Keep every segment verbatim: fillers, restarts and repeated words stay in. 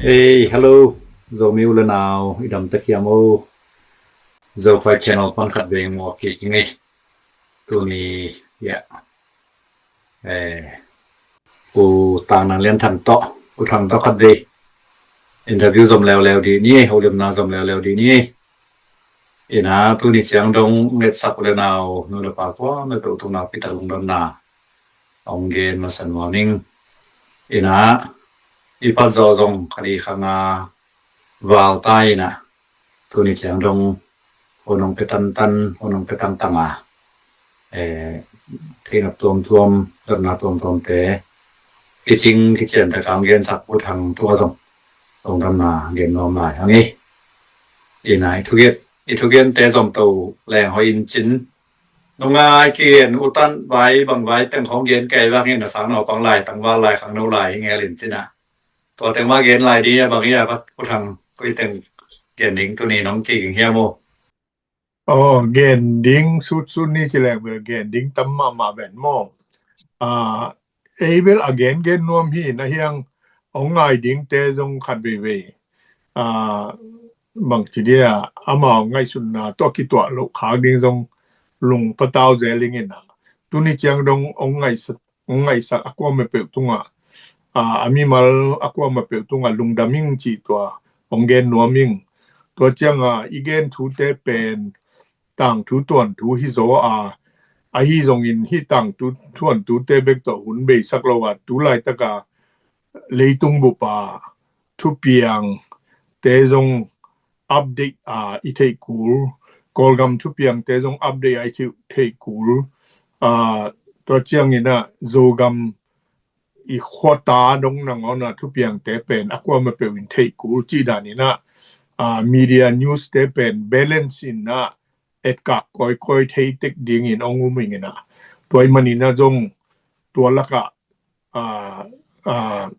Hey, hello. Zomi u le nau, i dam ta kiam o. Zo Five Channel pan khat vei muak kik ing ei. Tuni, ya. Eh, u Tang Nang Lian Thang tawh, u Thang tawh khat vei interview zom leuleu dih ni ei, holimna zom leuleu dih ni ei. Ina, tuni ciang dong ngetsak u le nau, nu le pa kuamah peuh tung nakpi tak lungdamna hong gen masa nuam ing. Ina, i phat zawh zong khat i kha nga val ta ina, tuni ciang dong hun hong pia tantan, hun hong pia tangtang a, eh, theihnop tuamtuam, dotna tuamtuamte kicing kician tak a hong gensak u Thang tungah zong lungdamna gen nuam lai hang ei. Ina, i thugen, i thugente zom to leng hoih in cin. Nungai kigen, u tan vai bang vai teng khong gen kei vang ina, sang naupang lai, tangval lai, khangno lai hi ngel in cin a. Tua teng mah gen lai dih a, bang hi a, u Thang, koi teng gen ding tuni nong kiging hiam o? Aw, gen ding sutsut ni ci leng bel gen ding tam mahmah ven maw. Ah, ei bel a gen gen nuam hi na hiang, hong ngai dingte zong khat veivei. Ah, bang ci dia, amau ngaihsutna tawh kituah loh khak ding zong lung patau zel ing ina. Tuni ciang dong hong ngaihsut hong ngaihsak a kuamah peuh tungah, a, a mimal a kuamah peuh tungah lungdam ing cih tua hong gen nuam ing. Tua ciangah i gen thute pen tangthu tuanthu hi zaw a, ahi zongin hih tangthu tuanthute bek tawh hun beisak lo a, tu laitakah leitung bup a thupiangte zong update a i theih kul, Kawlgam thupiangte zong update a i theih, theih kul, a, tua ciangin ah Zogam i khuata dong nangawn ah thupiangte pen a kuamah peuh in theih kul cih danin ah, a, media news te pen balance in ah etkak kawikawi thei tek dingin hong um ing in ah, tua ahih manin ah zong tua lakah, a, a,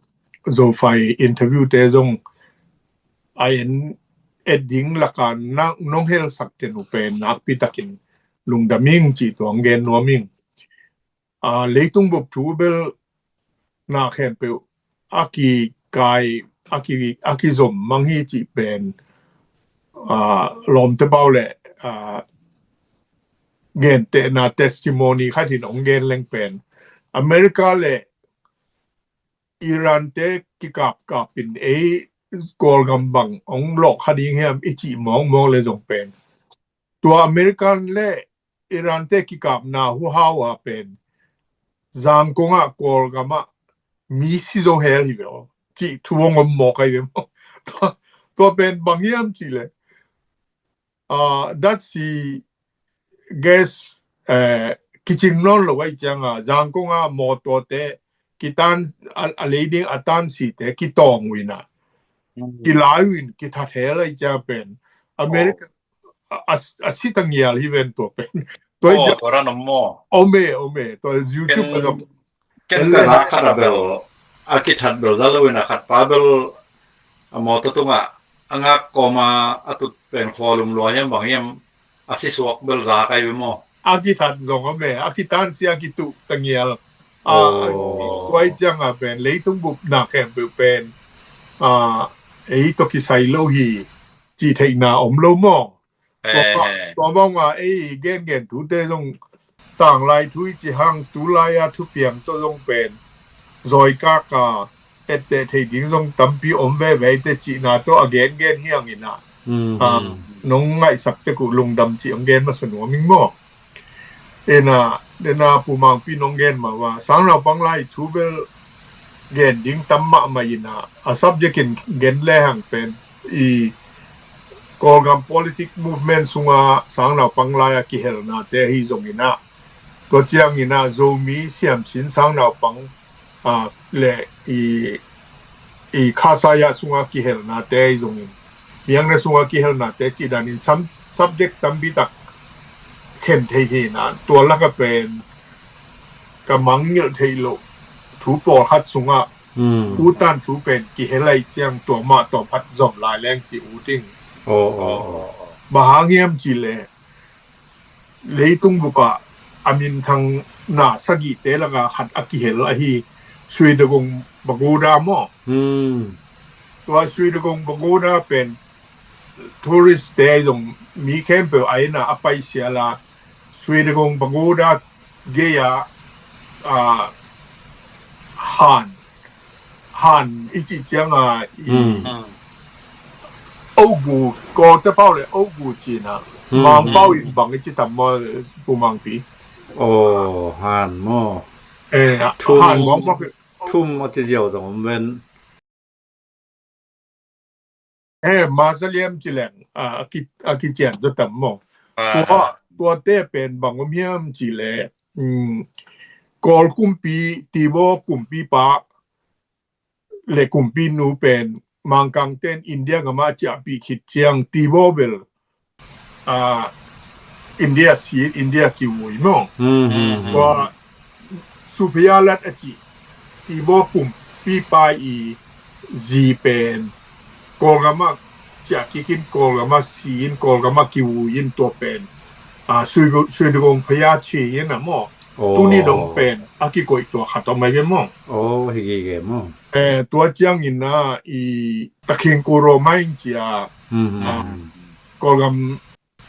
Zofi interview te zong a en et ding lakah na, nong helsak ten uh pen nakpi takin lungdam ing cih tua hong gen nuam ing. A, leitung bup thu bel na khempeuh a kikai, a ki, a kizom mang hi cih pen, a, lawmte pau le, a, gentehna testimony khat in hong gen leng pen America le Iran te kikapkap in ei Kawlgam bang hong lawh kha ding hiam i cih mawkmawk le zong pen tua American le Iran te kikapna huhau a pen Zangkong ah Kawlgam ah mi si zo hel hi ve aw cih thu hong om mawk ahi ve maw. Tua, tua pen bang hiam cih le, ah, datsi gas, eh, kicing nawn lo ahih ciangah Zangkong ah mawtaw te kitan a, a lei ding a tansite kitawng uh in ah, kilai uh in kithat hel ahih ciang pen America a, a, a si tangial hi ven tua pen. Tua hi ciang tua ran om maw? Om e, om e, tua YouTube a dong. Ken ka za khat a bel a kithat bel za lo in a khat pa bel a mawtaw tungah a ngak kawma a tut pen khualum lua hiam bang hiam a si suak bel za kai ve maw? A kithat zong om e, a kitansi a kituh tangial. A, tua ahih ciangah pen leitung bup na khempeuh pen, a, ei tawh kisai lo hi cih theihna om lo maw? Tua, tua bangah ei gengen thute zong tanglai thu i cih hang tulai a thupiang tawh zong pen zawikak a etteh theih ding zong tampi om veve te cihna tawh a gengen hi hang in ah, nong ngaihsak tek uh lungdam cih hong gen masa nuam ing maw? Ina, dena Pu Mangpi nong gen mah uh a, sang naupang lai thu bel gen ding tam mahmah in ah, a subject in gen le hang pen i Kawlgam politic movement sungah sang naupang lai a kihelnate ahi zongin ah, tua ciangin ah Zomi siamsin sang naupang, a, le i, i Kha Saya sungah kihelnate ahi zongin, Myanmar sungah kihelnate cih danin sam, subject tampi tak khen thei hi in ah, tua lakah pen ka mangngilh theih loh thu pawlkhat sungah u tan thu pen kihel ahih ciang tua mah tawh phat zom lai leng ci ut ing. Bang hang hiam cih leh leitung bupah a minthang na sagihte lakah khat a kihel ahi Sui Dagong Bagoda maw? Hmm. Tua Sui Dagong Pagoda pen tourist te zong mi khempeuh a inn ah a pai sial a, Sui Dagong Pagoda gei ah, ah, han, han i cih ciang a, i, mm, ogu, Kawlte pau le ogu cina, mm, Mangpau in bang i ci tam maw, Pu Mangpi? Oh, han maw? Eh, thum, han maw, maw? Thum a ci ziau zong om ven. Eh, Mazaliam ci leng, ah, a ki, a kician zaw tam maw? Ah. Tua, tuate pen bang om hiam cih leh, mm, Kawl kumpi, Tibaw kumpipa le kumpinu pen Mangkangten India gam ah ciahpih khit ciang Tibaw bel, ah, India si, India kivui maw. Hmm, hmm, hmm. Tua Suphialat a cih Tibaw kumpipa i zi pen Kawlgam ah ciah kik in, Kawlgam ah si in, Kawlgam ah kivui in, tua pen, ah, Sui, Sui Dagong Phaya ci in a maw. Oh. Tuni dong pen a kikoih tua khat om ai ve maw. Oh, hi ge ge maw. Eh, tua ciangin a, i Takhing Kuro Main cia, hmm, hmm, ah, hmm, Kawlgam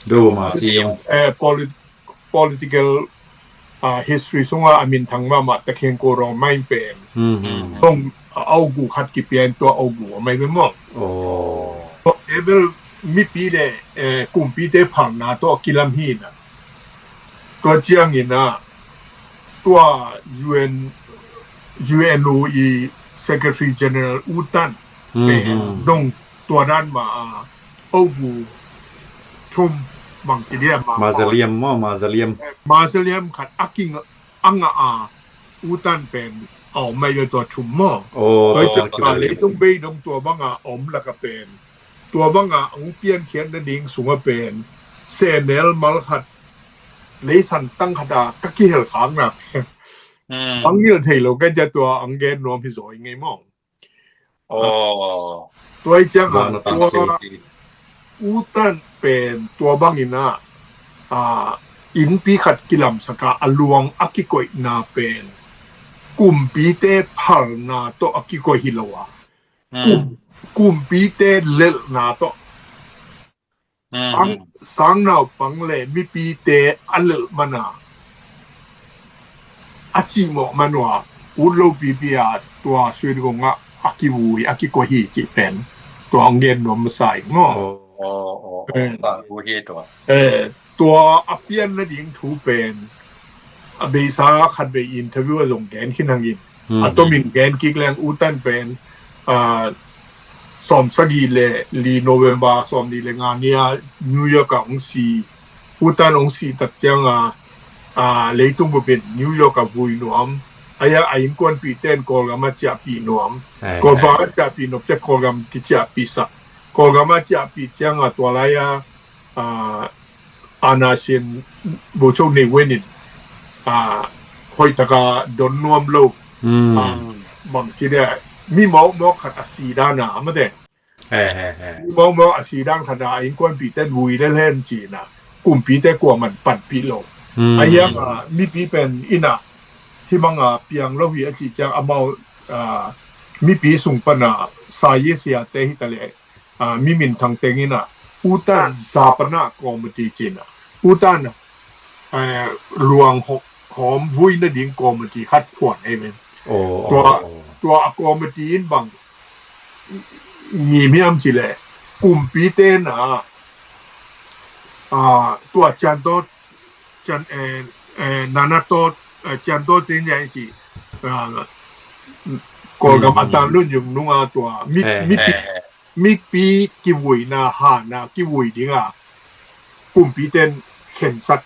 Doma si, eh, polit-, political, ah, history sungah a minthang mahmah Takhing Kuro Main pen. Hmm, hmm. Dong, ah, ogu khat kipia in, tua ogu om ai ve maw. Oh. Tua bel mipi le, eh, kumpite phalna tawh kilam hi na. Tua ciangin a, tua U N, U N U i Secretary General U Tan, hmm, pen, hmm, zong tua dan mah a, ogu thum bang ci dia ma, Mazaliam maw, Mazaliam. Eh, Mazaliam khat a king a ngah a, U Tan pen a om ai ve tua thum maw. Oh, tua tua ciang a, leitung bei dong tua bang a om lak a pen, tua bang a hong piankhiat nading sung a pen, senel mal khat, leisan tang khat a ka kihel khak na pen, hmm, ang ngil thei lo ka cia, tua ang gen nuam hi zaw i ngei maw. Oh. Tua i ciang a, tua U Tan pen tua bangin a, ah, innpi khat kilamsak a, a luang a kikoihna pen kumpite phalna tawh a kikoih hi lo a, hmm, kum, kumpite lelhna tawh, hmm, sang, sangnaupang le mipite a lelh man a, a cihmawh man uh a, ut lo pipi a tua Sui Dagong ah a kivui, a kikoih hi cih pen tua hong gen nuam masa ing maw. Oh, oh, oh. Eh. Bang uh hi tua. Eh, tua a pian nading thu pen a beisa khat vei interview a zong gen khin hangin, hmm, a tomin gen kik leng U Tan pen, ah, sawm sagih le li November sawm nih le nga ni a New York ah hong si. U Tan hong si tak ciang a, ah, leitung bup in New York ah vui nuam. Ai a, a innkuanpihte in Kawlgam ah ciahpih nuam. Eh, Kawlgam ah ciahpih nuam ciang Kawlgam kiciahpihsak. Kawlgam ah ciahpih ciang a tua lai a, ah, Anasin Bochok Nei Wen in, ah, hoih taka don nuam lo. Hmm. Ah, bang ci dia, mi mawkmawk khat a si dan a, mate. He, he, he. Mi mawkmawk a si dan khat a, a innkuanpihte in vui lel hen ci na, kumpite kuaman panpih lo. Hmm. A hiang a, mipi pen in a, hih bang a piang lo hi a cih ciang amau, ah, mipi sung pan a, sayi siate hi ta leh, ah, mi minthang teng in a, U Tan zapana committee ci na. U Tan, eh, luang ho-, hawm vui nading committee khat phuan ei men. Oh, tua, oh, oh. Tua a committee in bang ngim hiam cih leh, kumpite na, ah, tua Ciantaw, Cian, eh, eh, Nanato, eh, Ciantaw Tenyai ci, ah, Kawlgam, hmm, a tan lun yung nung a tua, mi, eh, mipi, eh, mipi kivuina, hana kivui ding a, kumpite in khensat.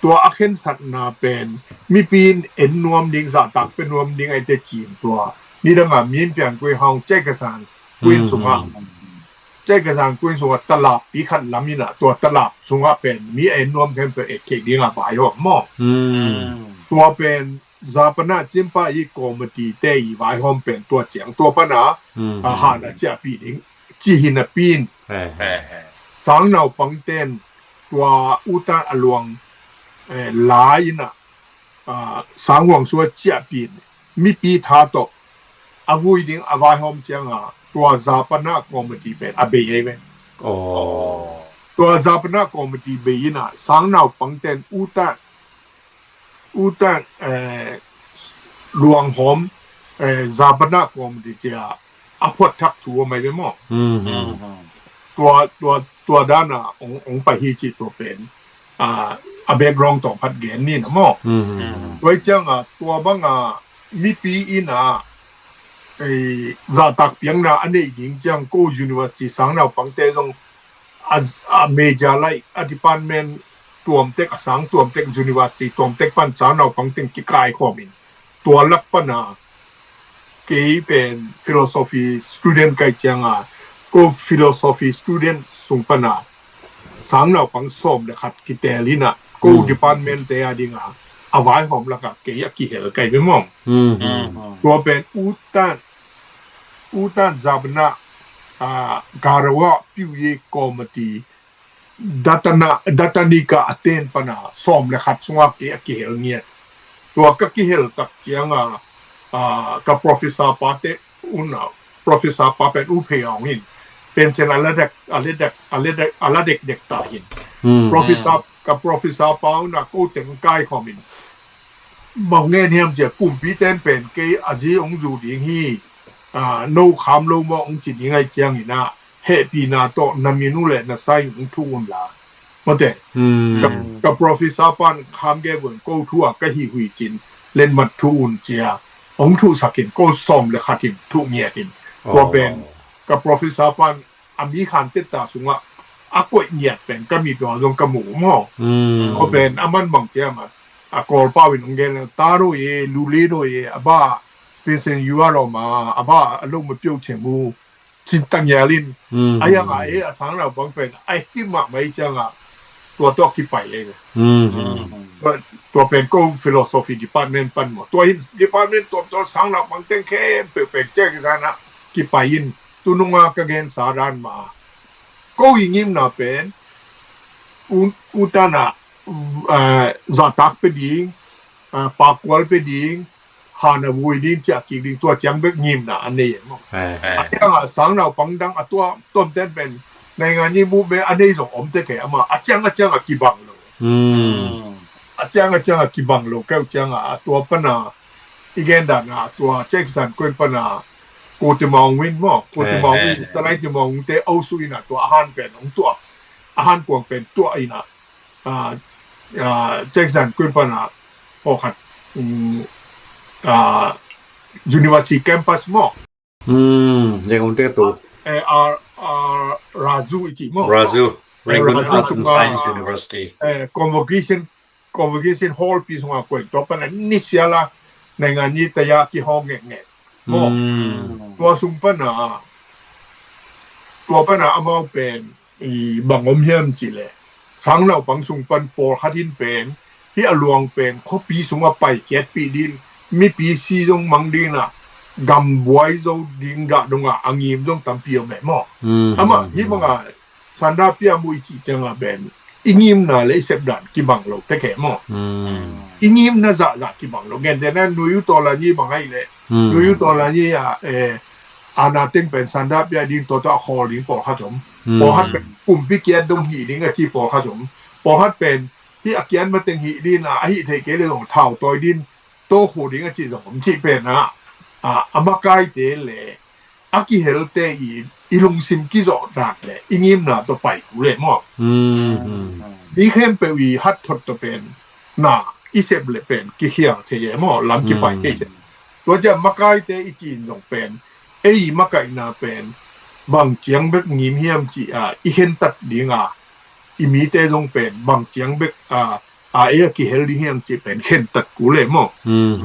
Tua a khensatna pen, mipi in en nuam ding, zahtak pia nuam ding a i te cin tua. Nidang a min pian kui hong cai ka san, kuin, hmm, sungah. Hmm. Cai ka san kuin sungah talap pi khat lam in a, tua talap sungah pen, mi en nuam khempeuh et kei ding a vai hawm maw. Hmm. Tua pen, zapana cimpa i committee te i vaihawm pen tua ciang tua pana, hmm, a, hana ciahpih ding ci hi napi in. He, he. Sangnaupang ten tua U Tan a luang, eh, lai in a, a, sanghuang sua ciahpih in mipi tha tawh a vui ding a vaihawm ciang a, tua zapana committee pen a bei ei ve. Aw. Tua zapana committee bei in a sang naupang ten utan utan eh, luanghawm eh, zapana committee cia a phuat thak thu a mai ve maw. Tua tua tua dana ong ong pai hi ci tua pen a a background tawh phat gen ni na maw. Tua i cianga tua banga mipi ina ei zahtak piangna a neih ding ciang ko university sang naupangte zong a, a major lai a department tuamtek a sang tuamtek university tuamtek pan sang naupang teng kikai khawmin tua lak pana kei pen philosophy student kai cianga ko philosophy student sung pana sang naupang sawm le khat kitel ina ko department te a dinga a vaihawm laka kei a kihel kai ve mawng. Tua pen utan utan zabna a garawa piuye committee datana datanika a ten pana sawm le khat sunga kei a kihel ngiat. Tua ka kihel tak cianga a ka professor pa te una professor pa pen u phei aung in pension a la dek a la dek a la dek a la dek dek ta hin. Professor ka professor pa una ko teng kai khawmin mau ngen hiam cia kumpi ten pen kei a zi ong zu ding hi. No kham lo maw ong ci ding ai ciangina hehpihna tawh na minu le na sai ong thu un la. Mate ka professor pan kham ge gon ko thu a ka hi hui cin len mat thu un cia ong thu sakin ko sawm le khatin thu ngiatin tua pen ka professor pan a mi khan tetta sungah a koih ngiat pen ka mi tua zong ka mu maw. Ko pen a man bang ciam a a kawl pau in ong gen ta ro ye lu le ro ye a ba pension yu a ro ma a ba a lo ma piau che mu cin tang yalin a yang a e a sang lau bang pen a kim ma mai ciang a tua tua kipai e. Tua pen ko philosophy department pan maw tua hin department tua tua sang lau bang teng khem pe pen ciang i sana kipai in tununga ka gen sa dan ma ko i ngimna pen utana zatak pe ding pakual pe ding hana vui ding ciah kik ding tua ciang bek ngimna a nei e maw. A cianga sang naupang dang a tua tuamten pen naingan ni mu me a nei zong om te ke ama a ciang a cianga kibang lo. A ciang a cianga kibang lo keu cianga a tua pana i gen dana tua cek san kuen pana ko te maung win maw ko te maung win salai te maung te au su ina tua a han pen ong tua a han kuang pen tua ina cek san kuen pana pawkhat university campus maw. Yangon te tu. Razu i ci maw. Razu. Rangoon Arts and Science University. Convocation convocation hall pi sunga kuai tua pana nisiala naingan ni taya kihawng ngekngek maw. Tua sung pana tua pana amau pen i bang om hiam cih leh sang naupang sung pan pawlkhat in pen hih a luang pen khuapi sungah paikhiatpih din mipi si zong mang dinah gambuai zo ding dah dongah a ngim zong tampi om eh maw. Amah hih bangah sanda pia mu i cih ciangah pen i ngimna le i sepdan kibang lo tek eh maw. I ngimna zahzah kibang lo gentehna nui uh tawla ni bang ahi leh nui uh tawla ni ah ana teng pen sanda pia ding tawtawh a khawl ding pawlkhat om. Pawlkhat pen kumpi kiat dong hih ding a ci pawlkhat om. Pawlkhat pen hih a kiat mateng hih ding a a hih theih kei le zong thau tawi ding tawkhu ding a ci zong om cih pen ah a makaite le a kihelte i i lungsim kizawh dan le i ngimna tawh pai ku le maw. Mi khempeuh i hat thot tawh pen na i sep le pen kikhial thei e maw lam kipai thei e. Tua ciah makaite i ci in zong pen ei makaihna pen bang ciang bek ngim hiam ci a i khentat dinga i mite zong pen bang ciang bek a a e a kihel ding hiam ci pen khentat ku le maw.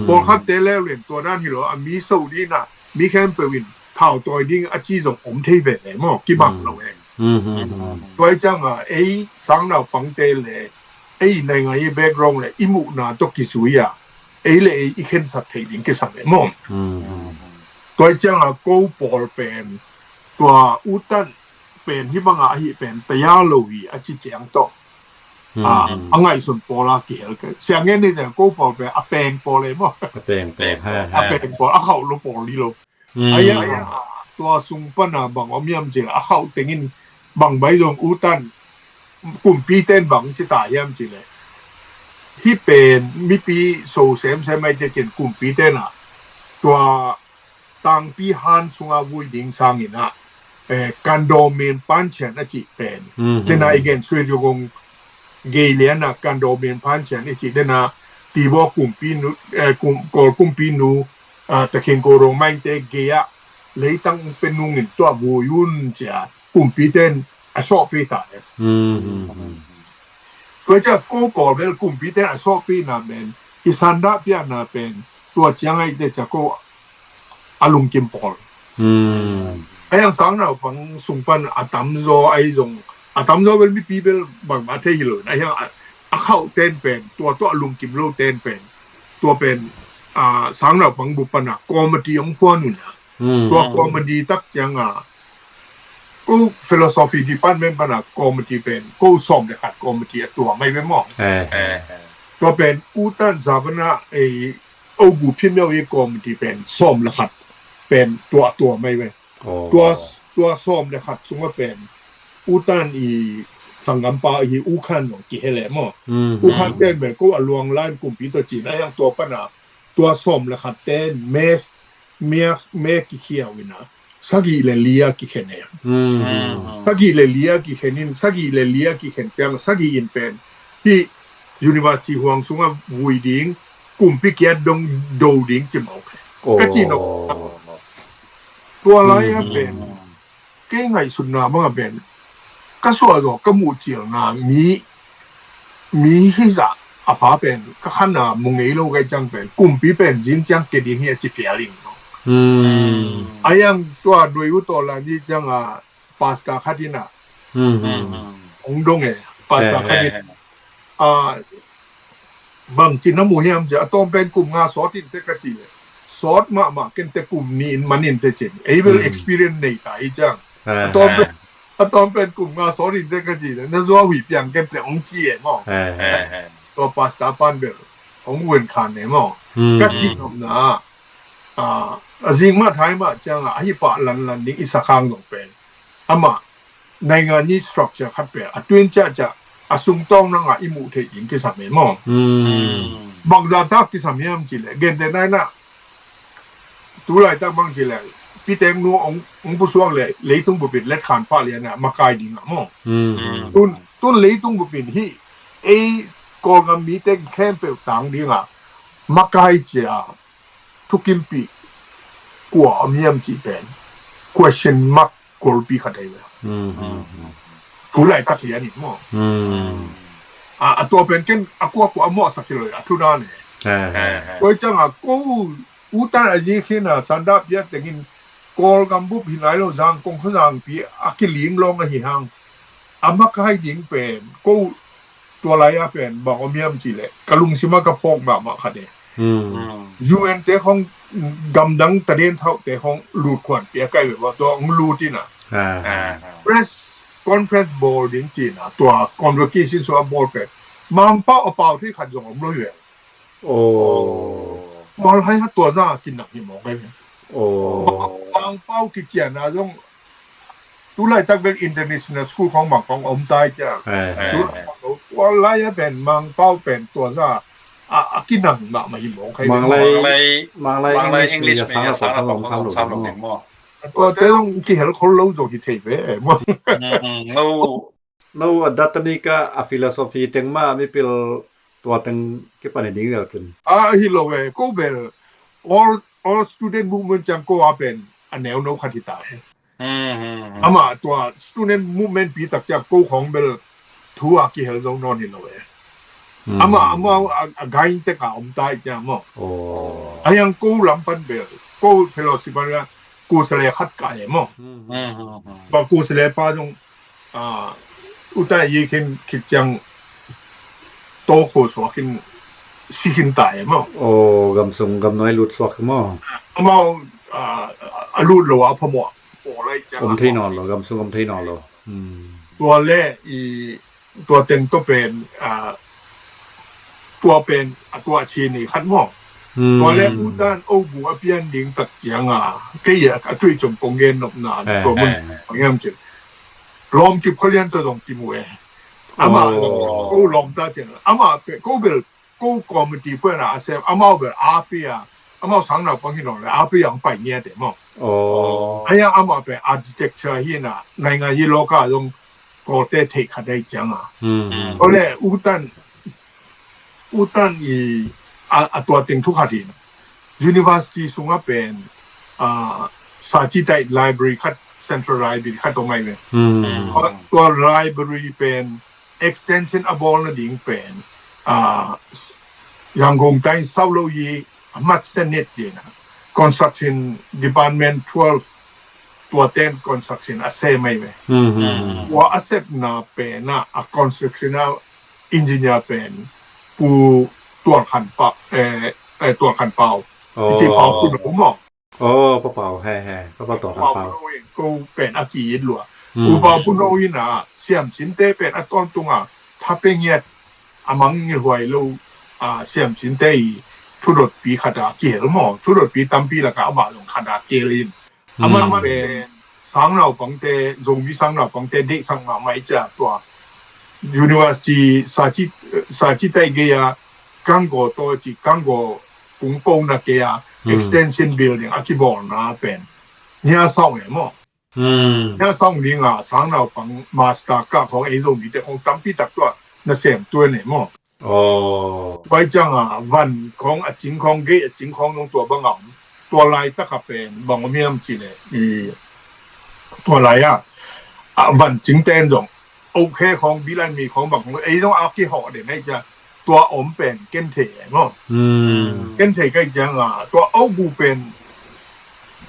Pawlkhatte leu len tua dan hi lo a mi so dina mi khempeuh in thau tawi ding a ci zong om thei ve le maw kibang lo em. Tua i cianga ei sang naupangte le ei naingai background le i muhna tawh kizui a ei le ei i khensat thei ding kisam e maw. Tua i cianga ko pawl pen tua utan pen hi banga ahi pen taya lo hi a ci ciang tawh a ngaihsun pawl a kihel kei siangen ni ciang ko pawl pen a peng pawl e maw. A peng pawl a khauh lo pawl ni lo. Aya aya tua sung pana bang om hiam cih leh a khauh tengin bang bai zong U Thant kumpite in bang ci ta hiam cih leh, hih pen mipi so semsem ahi teh cin kumpite in ah tua tangpi han sunga vui ding sangin ah, eh, Kandawmen Pancian a cih pen. Mhm. Dena i gen sui zugong gei lian ah Kandawmen Pancian i cih dena Tibaw kumpi nu, eh, kum, Kawl kumpi nu, ah, Takhin Ko Rong Maing te gei ah leitang pe nungin tua vui un cia kumpite in a sawhpih ta e. Mhm. Tua cia ko Kawl bel kumpite in a sawhpihna pen i sandah piakna pen tua ciang ahi teh cia ko a lungkim pawl. Hmm. Ahi hang sangnaupang sung pan a tamzaw ahi zong, a tamzaw bel mipi bel bangmah thei hi lo in, ahi hang a, a khauh ten pen, tua tua a lungkim lo ten pen, tua pen, ah, sangnaupang bup pana committee hong phuan un ah. Hmm. Tua committee tak ciang ah ko philosophy department pana committee pen ko sawm le khat committee a tuam ahi ve maw. Eh. Tua pen U Thant Savana ei, O Gu Phim Yaw i committee pen sawm le khat pen tua tuam ahi ve. Oh. Tua, tua sawm le khat sungah pen U Thant i sanggampa hi U Khan zong kihel e maw. Mhm. U Khan ten pen ko a luang lai kumpi tawh cin ahi hang tua pana tua sawm le khat ten me, me, me kikhia uh in ah sagih le li a kikhen e. Mhm. Sagih le li a kikhen in, sagih le li a kikhen ciang sagih in pen hih university huang sungah vui ding, kumpi kiat dong do ding ci mawk. Ka ci nop. Oh. Tua lai a pen kei ngaihsutna bang a pen ka suah zawh ka muh cialna mi, mi hizah a pha pen ka khan a mu ngei lo ka hih ciang pen kumpi pen zing ciang kia ding hi a ci phial in. Hmm. Ahi hang tua Nuai U Taw Lan i ciang a pastor khat in ah. Hmm, hmm. Hong dong e, pastor khat in ah, bang ci na mu hiam ci a, a tawm pen kum nga sawt in teh ka ci leh, sawt mahmah ken teh kum nih in man in teh cin. Ei bel experience nei ta hi ciang. A tawm pen, a tawm pen kum nga sawt in teh ka ci leh, na zua hui piang ken teh hong ci e maw. Tua pastor pan bel hong wen khan e maw. Ka ci nopna ah, a zing mah thai mah ciang ah, a hi pah lanlan ding i sakhang zong pen amah naingan i structure khat pen a tuin ciahciah a sungtawng nangah i muh theih ding kisam e maw. Hmm. Bangzah tak kisam hiam ci leh, gentehna in ah tu laitak bang ci leh, Pi Teng Nu hong, hong pusuak leh leitung bupin letkhan pah lian ah makai ding ah maw. Hmm. Tun, tun leitung bupin hih ei Kawlgam mite khempeuh tang ding ah makai cia thukimpih kua om hiam cih pen question mark golpi khat ahi ve. Hmm. Tu laitak hi a nih maw. Hmm. A, a tua pen ken a kuakua a mawhsak hi lo a thu dan e. Tua hi ciang a ko U Thant a zi khin a sandah piak tengin Kawlgam bup hi nai lo, Zangkong khuazangpi a kiling lawng ahi hang a makai ding pen ko tua lai a pen bang om hiam cih leh ka lungsim a ka phawk mahmah khat e. Hmm. U N te khong, gamdang taden thauhte khong lut khuan pia kai ve maw, tua hong lut in ah. Press conference bawl ding ci in ah, tua convocation sung a bawl pen Mangpau a pau thei khat zong om lo hi ve. Oh. Tua lai a tua zah a kinang hi mawk ahi ve. Oh. Mangpau kician a zong tu laitak bel international school khong bang khong om tai ciang. Tua lai a pen Mangpau pen tua zah a, a kinang mahmah hi mawk ahi ve. Manglai, Manglai English medium sang a pau khong om sam lo ding maw. Tua te zong kihel khol lo zong hi thei ve maw. No, a dat a nika a philosophy teng mah mipil tua teng kipan hi ding vel cin. A hi lo e, ko bel all, all student movement ciang ko a pen a neuno khat hi ta e. Amah tua student movement pi tak ciang ko khong bel thu a kihel zo nawn hi lo e. Amah, amah a, a gain tek a om ta hi ciang maw. Ahi hang ko lam pan bel ko fellowship a kusale khat ka e maw. Ba kusale pa zong, ah, U Thant a yi khin khit ciang tawkho suak khin si khin ta e maw. Oh, gamsung gamnuai lut suak maw. Amau, ah, a lut lo a phamawh pawl lai ciang om thei nawn lo, gamsung om thei nawn lo. Tua le i tua teng tua pen, ah, tua pen a tua chin i khat maw. Tua le U Tan O Bu a pian ding tak ciang a, kei a, a tui cung kong gen nopna tua mun a ngiam cin. Lawm Kip Khua Lian tawh zong kimu e. Amah ko lawm ta ciang amah pe ko bel ko committee puan a sem amau bel a pi a amau sang naupang hi nawn le a pi ang pai ngiat e maw. A yang amah pe architecture hi na naingan hi lawka zong kawte theih khat dai ciang a. Ole U Tan U Tan i a, a tua teng thu khat in university sungah pen a, Saci tai library khat, central library khat tong ai ve. Tua library pen extension a bawl nading pen a, Yangon tai sau lo i a mat senate tina construction department twelve tua ten construction a sem ai ve. Tua a sepna pen a, a constructional engineer pen Pu Tual Khan Pau, eh, eh, Tual Khan Pau. Iti Pau Pu No maw. Aw, Pa Pau, he, he, Pa Pau Tual Khan Pau. Pau Pu No in ko pen a ki-it lua. Pu Pau Pu No in a siam sinte pen a tawntung a tha pe ngiat a mang ngiat huai lo a siam sinte i thudotpi khat a kihel maw. Thudotpi tampi laka amah zong khat a kihel in. Amah pen sang naupangte, Zomi sang naupangte deihsak mahmah i cia tua university Saci, Saci tai gei a Kanggo taw ci Kanggo kung po na kei a extension building a kibawlna pen Nia Saung e maw. Nia Saung ding a sang naupang master ka khong ei Zomite khong tampi tak tua na sem tuan e maw. Bai ciang a van khong a cing khong gei a cing khong nong tua bang a om. Tua lai taka pen bang om hiam ci le i tua lai a a van cing ten zong. Okay khong bilan mi khong bang khong ei zong a kihawh den hei cia tua om pen ken thei e maw. Ken thei kai ciang a tua au gu pen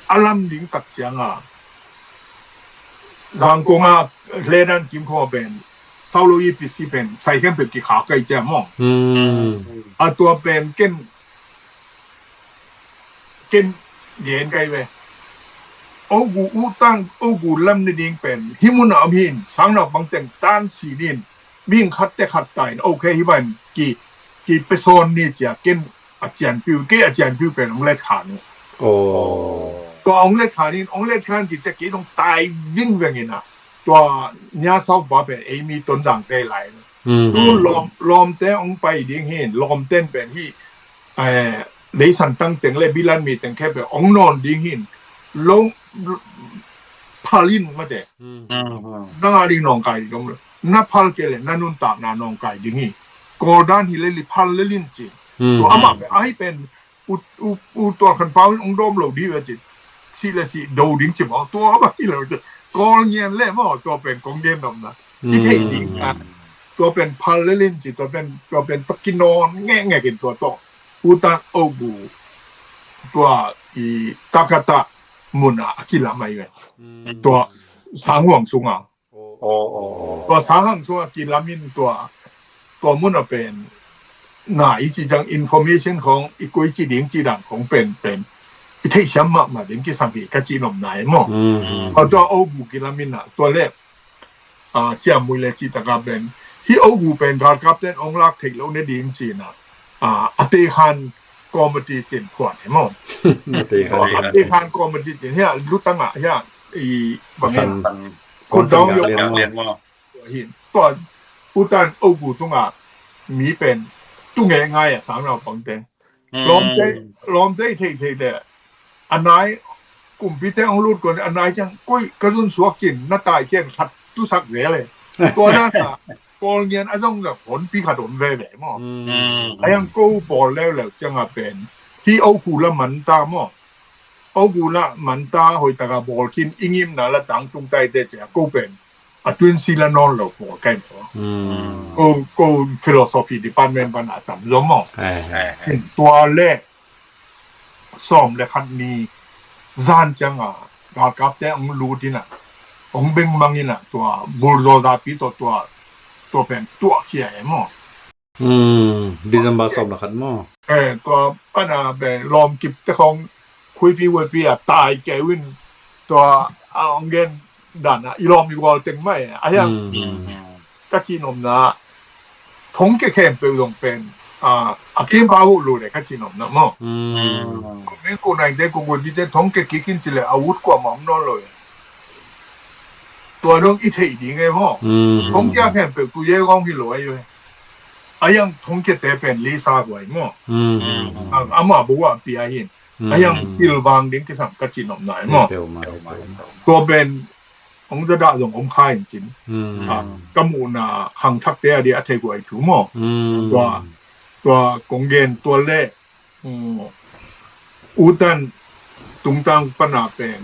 a lam ding tak ciang a Zangkong a hledan kim khong a pen sau lo i pisi pen sai khempeuh kikhak kai ciang maw. A tua pen ken ken gen kai ve. Au gu u tan au gu lam ni ding pen hi mun a om hin sang naupang teng tan si din bing khat te khat ta in okay hi ban ki ki peson ni cia ken a cian piu ke a cian piu pen ong let khan u. Tua ong let khan in ong let khan ki cia ki dong tai ving veng in a tua nia sau pa pen ei mi ton dang te lai. Tu lom lom te ong pai ding hin lom ten pen hi. Leisan tang teng le bilan mi teng khe pen ong non ding hin lo phalin mate. Nang a ding nong kai ding lo. Na phal ke le na nuntak na nong kai ding hi. Kol dan hi le li phal le lin ci. Tua amah pen ahi pen u u u tua khan pau in ong dom lo di ve ci. Si le si do ding ci maw tua amah hi lo ci. Kol ngian le maw tua pen kong gen dom na. I thei ding a. Tua pen phal le lin ci tua pen tua pen pakinon nge nge kin tua to. U tan au gu tua i takata mun a a kilam ai ve. Tua sang huang sung a. Tua sang hang sung a kilam in tua tua mun a pen na i ci jang information khong i koi ci ding ci dan khong pen pen i thei siam mahmah ding kisam hi ka ci nom nai maw. Tua au gu kilam in a tua le a ciam mui le ci taka pen hi au gu pen galkap ten ong lak thei lo ne ding ci na a a te khan committee cin khuan hi maw. A te khan committee cin hi a lutang a hi a i bangin khun dong yo hin tua u tan au gu tunga mi pen tu nge ngai a sang naupang te lawmte lawmte thei thei le a nai kumpite ong lut kon a nai ciang koi ka zun suak cin na tai kian khat tu sak ve le tua na ta pawl ngian a zong la hon pi khat om ve ve maw. A yang ko pawl leu leu ciang a pen hi au gu la man ta maw. Au gu la man ta hoi taka bawl kin i ngim na la tang tung tai te cia ko pen a twin si la non lo pawl kai maw. Ko ko philosophy department ban a tam zo maw. Tua le sawm le khat ni zan ciang a galkapte ong lut in a ong beng mang in a tua bulzaw zapi tawh tua tua pen tuah kia e maw. December sawm le khat maw. Tua pana pen lawm kip te khong khuipi huaipi a tai keu in tua a ong gen dan a i lawm i gual teng mai a hiang ka ci nomna thong ke khempeuh zong pen a, a kim pa uh lo le ka ci nop na maw. Meng ko nai te ko go ji te thong ke kikin ci le a ut kua ma om nawn lo e. Tua dong i theih ding e maw. Thong kia khempeuh tu ye gong hi lo ai ve. A yang thong kia te pen li sa guai maw. Ama bo a pia hin. A yang pil vang ding kisam ka ci nop nai maw. Tua pen ong za dah zong om kha in cin. Ka muhna hang thak te a di a thei guai thu maw. Tua tua kong gen tua le utan tungtang pana pen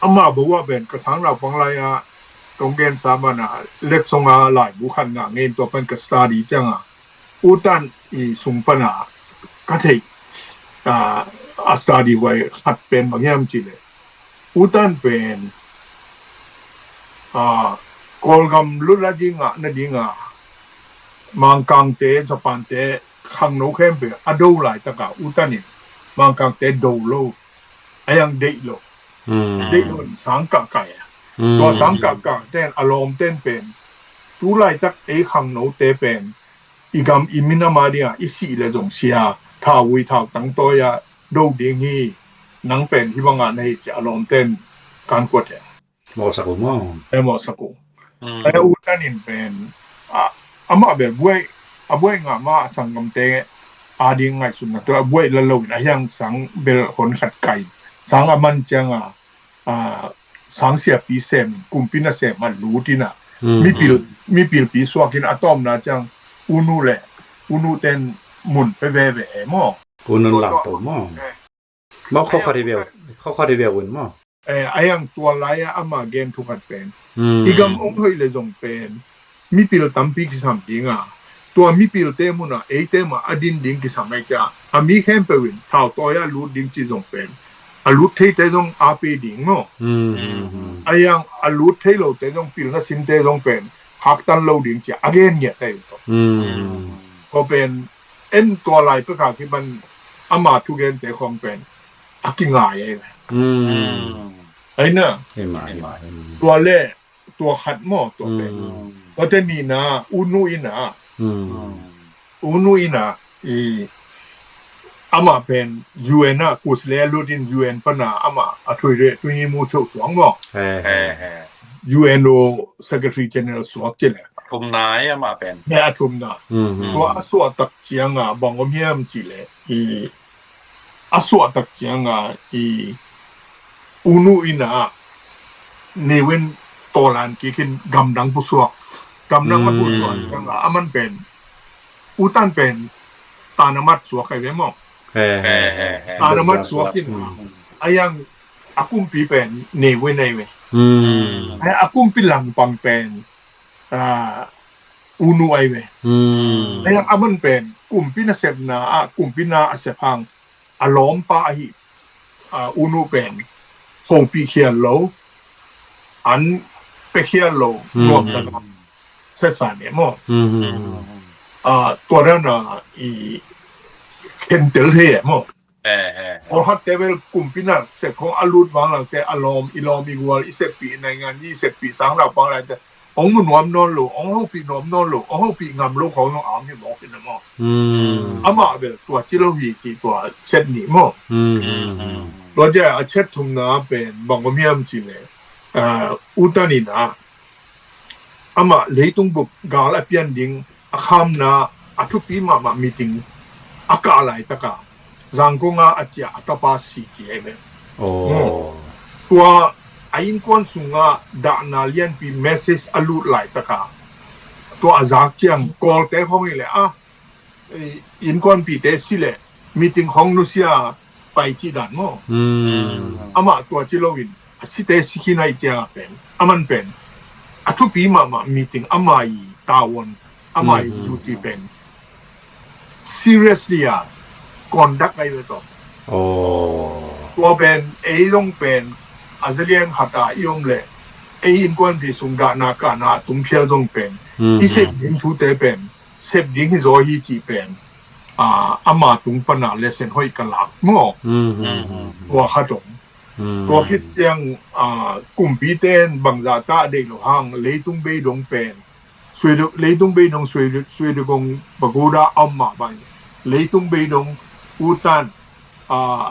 ama bo a pen ka sang lau pang lai a kong gen sa mana let song a lai bu khan nga ngen tua pan ka study ciang a utan i sung pana ka thei a study huai khat pen bang hiam ci le utan pen a Kawlgam lula ding a na ding a Mangkangte Japante khangno khempeuh a do laitaka utanin Mangkangte do lo a yang deih lo. Deih lo in sang kah kai a tua sang kah kah ten a lawm ten pen tu laitak ei khangnote pen i gam i minam a dinga i sih le zong sia thau ui thau tang tawi a do ding hi. Nang pen hi banga na hi ci a lawm ten kan kuat he. Mawhsak uh maw? E mawhsak uh. E utanin pen a amah bel buai a buai ngah ma a sanggamte a ding ngaihsutna tua a buai la loin a hiang sang bel hon khat kai sang a man cianga a sang siapi sem in kumpi na sem a lutin a mipil mipilpi suakin a tawmna ciang unu le unu ten mun pe veve e maw? Unun lau to maw? Maw khawkhari beu khawkhari beu un maw? A yang tua lai-a ama gen thukhat pen i gam ong hoih le zong pen mipil tampi kisam dinga tua mipilte muna eite mah a din ding kisam ai cia a mi khempeuh in thau tawi a lut ding ci zong pen a lut theite zong a pe ding maw? A yang a lut thei lote zong pilna sinte zong pen haktan lo ding cia a gen ngiat ai uh tawh. Ko pen en tua lai peka kiban ama thugente khong pen a kingai ai ve. Aina tua le tua khat maw tua pen tua te nina unu ina unu ina i ama pen U N a kus le lut in U N pana ama a thui re tu ni mu chok suang maw? U N O Secretary General suak ci le. Thumna ai ama pen. Ne a thumna. Tua a suah tak cianga bang om hiam ci le i a suah tak cianga i unu ina niwin tolan kikin gamdang pusuak gamdang a pusuak cianga aman pen utan pen tanamat suak ai ve maw? Tanamat suak in a yang a kumpi pen niwin ai ve. A kumpi langpang pen unu ai ve. A yang aman pen kumpi na sepna a kumpi na a sep hang a lawmpa ahi unu pen hopih khial lo an pe khial lo nuam dana sesa ne maw? Tua dana i khentel he maw? Awlhatte bel kumpi na sep khong a lut vang langte a lawm i lawm i gual i seppi naingan i seppi sang lau pang laite ong mu nuam nawn lo ong hopih nuam nawn lo ong hopih ngam lo khong nong a om hi mawk in a maw? Amah bel tua ci lo hi ci tua chet nih maw? Tua cia a chet thumna pen bang om hiam ci le utan in a amah leitung bup gal a pian ding a khamna a thupi mahmah meeting a kah laitaka Zangkonga a ciah a tapa si ci ai ve. Tua a innkuan sunga dahna lianpi message a lut laitaka tua a zak ciang kawlte khong i le a innkuanpite si le meeting khong nusia pai ci dan maw? Amah tua ci loin a site si khin ai cianga pen aman pen a thupi mahmah meeting ama i tawon ama i duty pen seriously a conduct ai ve tawh. Tua pen ei zong pen a zalian khata i om le ei innkuanpi sung dahna kahna a tung phial zong pen i sep ding thute pen sep ding hi zaw hi cih pen ama tung pana lesson hoih ka lak maw? Tua khat om. Tua khit ciang kumpite in bangzah ta a deih lo hang leitung bei dong pen Suiduk, leitung beidong Suiduk, Suiduk kong pagoda a om mah bang. Leitung beidong U Tan, a,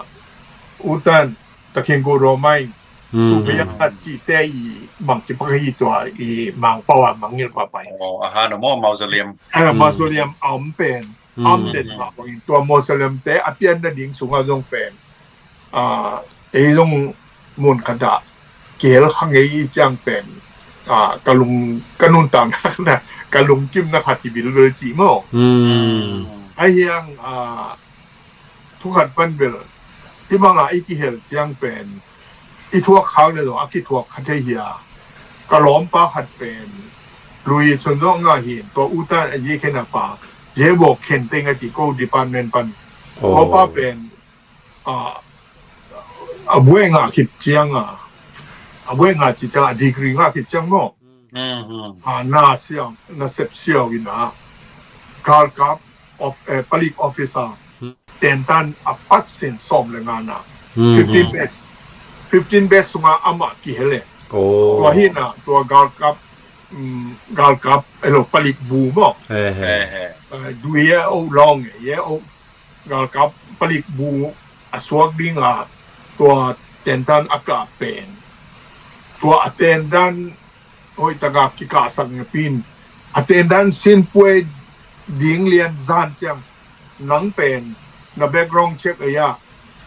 U Tan, Takhing Go Romai, Subeya, a cihte i bangci pak hi tua i Mangpau a mangngilh pah pai. Oh, a han a maw, mausoleum. A, mausoleum a om pen. Om den mah bangin tua mausoleum te a pian nading sungah zong pen. A, ei zong mun khat ah kihel kha ngei i ciang pen. A, ka lung, ka nuntakna, ka lungkimna khat hi bilbel cih maw. Ahi hang, a, thu khat pan bel, hih bangah i kihel ciang pen, i thuak khak le zong a kithuak kha thei hi a. Ka lawmpa khat pen, Lui Chun Zong ngah hi, tua U Tan a zi khen a pa, zi bawk khen teng a ci ko department pan. Tua pa pen, a, a buai ngah khit ciang a, a buai ngah ci ciang a degree ngah khit ciang maw. A, na siau, na sep siau in a, galkap of, eh, palik officer, tentan a pat sin sawm le nga na. Fifteen batch, fifteen batch sungah amah kihel e. Tua hi na, tua galkap, mm, galkap, elo palik bu maw. Eh, du ye o long, ye o galkap palik bu a suak ding a, tua tentan a kah pen. Tua a tentan hoih taka kikahsak napi in, a tentan sin puai ding lian zan ciang, nang pen, na background check a ya,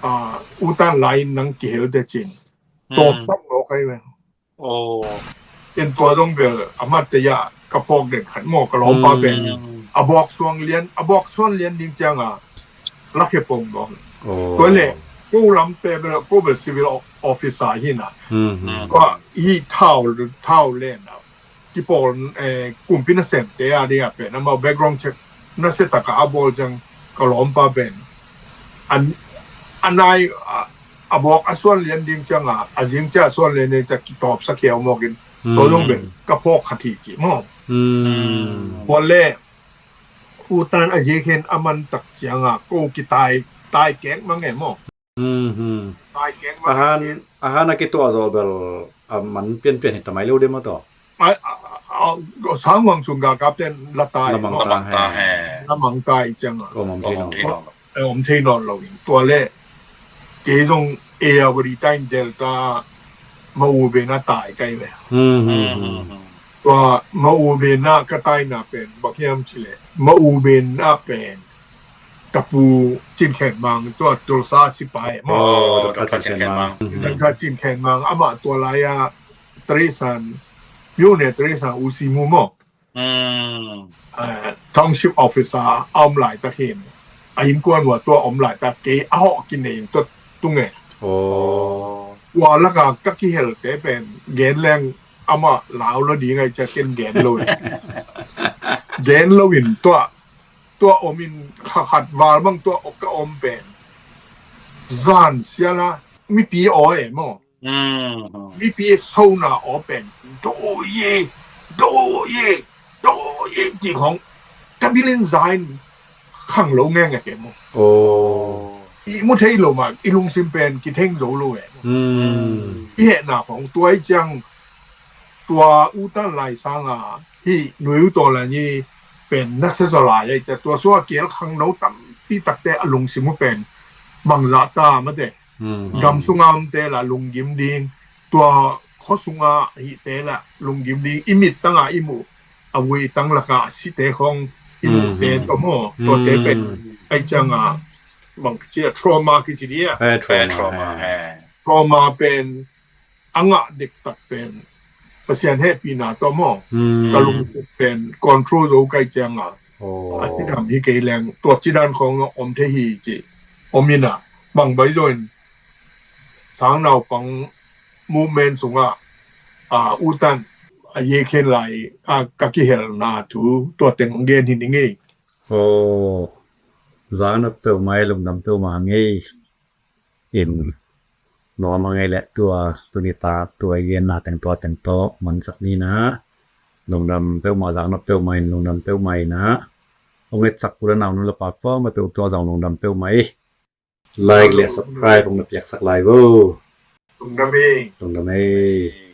a, U Tan lai in nang kihel te cin. Tawp sak lo kai ven. Ken tua zong bel, a mat te ya, ka phawk den khat maw, ka lawmpa pen. A bawk suang lian, a bawk suan lian ding ciang a, la khe pong dong. Tua le, ko lam pe bel, ko bel civil o-, officer hi na. Tua i thau, thau len a. Kipawl, eh, kumpi nasem te a dia pen, amau background check, nasia taka a bawl ciang ka lawmpa pen. An, a nai, a, a bawk a suan lian ding ciang a, a zing cia a suan lian ding ciang kitawp sak hiau mawk in. Tua zong pen, ka phawk khat hi ci maw. Tua le, U Tan a zi khen a man tak ciang a, ko kitai, tai kek mang e maw. Ahan, ahan a kituah zaw bel a man pianpian hi ta mai lo de maw taw. Sang huang sung galkap ten la tai. La mang ta he. La mang tai ciang a. Ko om thei nawn. Om thei nawn lo in. Tua le. Kei zong e a wadi tai in Delta ma u ben a tai kai ve. Tua ma u ben a ka tai na pen. Bak hiam ci le. Ma u ben a pen. Ka pu Cin Khen Mang, tua Tulsa sipai maw. Oh, Doctor Cin Khen Mang. Doctor Cin Khen Mang, amah tua lai-a Tresan, Myo ne Tresan, U Si Mu maw. Eh, township officer, a om laitak hin. A innkuan ua tua om laitak kei, a hawh kinei in tua tung e. Oh. Ua laka ka kihel te pen, gen leng amah lau lo ding ai cia ken gen lo e. Gen lo in tua tua om in kha khat val bang tua ka om pen. Zan siala mipi aw e maw. Mipi sona aw pen. Do ye, do ye, do ye. Ti khong. Ka bilin zain khang lo ngeng e maw. Oh. I mu thei lo ma, i lungsim pen, ki theng zo lo e maw. I hehna khong, tua i ciang, tua U Tan lai sanga, hi nui u taw la ni pen na se zaw lai ai cia tua sua kial khang no tampi takte a lungsim uh pen bangzah ta mate. Gam sunga omte la lunggim ding, tua khaw sunga hihte la lunggim ding, i mit tanga i muh a vui tang laka a site khong i muhte tawh maw, tuate pen ai cianga bang kici a trauma kici dia. Trauma pen a ngah dektak pen Pasian hehpihna tawh maw. Ka lungsim pen control zo kai cianga. A cidam hi kei leng tua cidan khong om thei hi ci. Om ina bang bai zo in sang naupang movement sungah a U Tan a ye khen lai a ka kihelna thu tua teng gen hi ni ngei. Aw, zang na peuhmah ei, lungdam peuhmah ngei. In nuam a ngei leh tua tuni ta tua i genna teng tua teng tawh mansak ni na. Lungdam peuhmah, zang na peuhmah in lungdam peuhmah in a. Ong etsak u le nau nu le pa kuamah peuh tua zang lungdam peuhmah ei. Like le subscribe ong na piaksak lai vo. Lungdam ei. Lungdam ei.